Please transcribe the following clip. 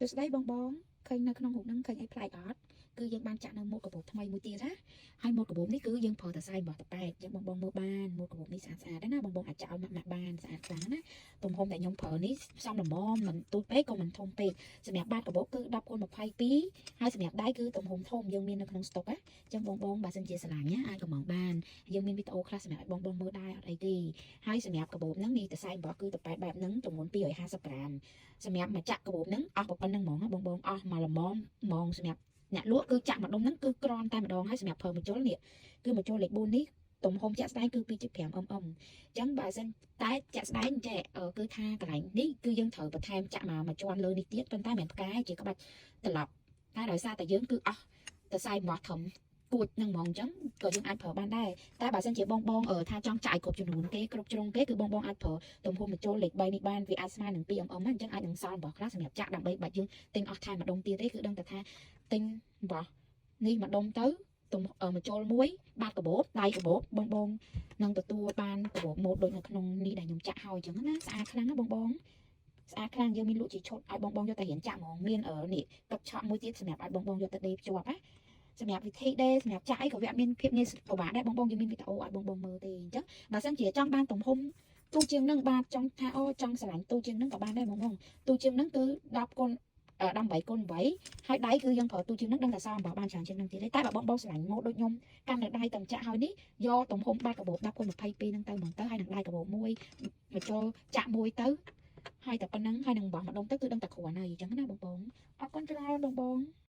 សួស្តីបងបងឃើញនៅក្នុងរូបហ្នឹងឃើញអីប្លែកអត់គឺយើងបានចាក់នៅម៉ូតកាបូបថ្មីមួយទៀតណាហើយម៉ូតកាបូបនេះគឺយើងប្រើតែសរសៃអំបោះតប៉ែតយើងបងបងមើលបានម៉ូតកាបូបនេះស្អាតស្អាតណាបងបងអាចចាក់ឲ្យម៉ាក់ម៉ាក់បានស្អាតខ្លាំងណាទំហំដែលខ្ញុំប្រើនេះសមល្មមមិនទូចពេកក៏មិនធំពេកសម្រាប់បាតកាបូបគឺ10គុណ22ហើយសម្រាប់ដៃគឺទំហំធំយើងមាននៅក្នុងស្តុកណាអញ្ចឹងបងបងបើសិនជាស្រឡាញ់ណាអាចកម្ម៉ង់បានយើងមានវីដេអូខ្លះសម្រាប់ឲ្យបងបងមើលដែរអត់អីទេហើយសម្រាប់កាបូបហ្នឹងនេះសរសៃអំបោះគឺតប៉ែតបែបហ្នឹងចំនួន250ក្រាម សម្រាប់មួយចាក់កាបូបហ្នឹងអស់ប៉ុណ្្នឹងហ្មងណាបងបងអស់មកល្មមហ្មងសម្រាប់អ្នកលក់គឺចាក់មួយដុំហ្នឹងគឺក្រនតែម្ដងហើយសម្រាប់ប្រើម្ជុលនេះគឺម្ជុលលេខ4នេះទំហំជាក់ស្ដែងគឺ2.5 mm អញ្ចឹងបើសិនតែជាក់ស្ដែងចេះគឺថាកន្លែងនេះគឺយើងត្រូវបន្ថែមចាក់មកមួយជាន់លើនេះទៀតប៉ុន្តែមិនមែនផ្កាយជាក្បាច់ត្រឡប់តែដោយសារតែយើងគឺអស់សរសៃអំបោះធំគួចនឹងហ្មងអញ្ចឹងក៏យើងអាចប្រើបានដែរតែបើសិនជាបងបងថាចង់ចាយគ្រប់ចំនួនគេគ្រប់ជ្រុងគេគឺបងបងអាចប្រើ ទំហំម្ជុលលេខ3នេះបានវាអាចស្មើនឹង2 mm ណាអញ្ចឹងអាចនឹងសល់អំបោះខ្លះសម្រាប់ចាក់ដើម្បីបាច់យើងទិញអស់ថែមម្ដុំទៀតទេគឺដឹងតែថាទិញអំបោះនេះម្ដុំទៅទំម្ជុលមួយបាតកាបូបដៃកាបូបបងបងនឹងទទួលបានកាបូបម៉ូតដូចនៅក្នុងនេះដែលខ្ញុំចាក់ហើយអញ្ចឹងណាស្អាតខ្លាំងណាបងបងស្អាតខ្លាំងយើងមានលក់ជាឈុតឲ្យបងបងយកទៅរៀនចាក់ហ្មងមាននេះកឹបឆក់មួយទៀតសម្រាប់ឲ្យបងបងយកទៅដេរភ្ជាប់ណាសម្រាប់វិធីដេរសម្រាប់ចាក់អីក៏វាអត់មានភាពងាយពិបាកដែរបងបងយើងមានវីដេអូឲ្យបងបងមើលទេអញ្ចឹងបើសិនជាចង់បានទំហំ ទូជាងនឹងបាទចង់ថាអូចង់ស្រឡាញ់ទូជាងនឹងក៏បានដែរបងបងទូជាងនឹងគឺ10គុណ18គុណ8ហើយដៃគឺយើងប្រើទូជាងនឹងដឹងតែសល់អំបោះបានច្រើនជាងនឹងទៀតទេតែបើបងបងស្រឡាញ់ម៉ូតដូចខ្ញុំកាន់នៅដៃតំចាក់ហើយនេះយកទំហំបាតកាបូប10គុណ22នឹងទៅហ្មងទៅហើយនឹងដៃកាបូបមួយមកចូលចាក់មួយទៅហើយតែប៉ុណ្្នឹងហើយនឹងអំបោះម្ដុំទៅគឺដឹងតែគ្រាន់ហើយអញ្ចឹងណាបងបងអរគុណច្រើនបងបង។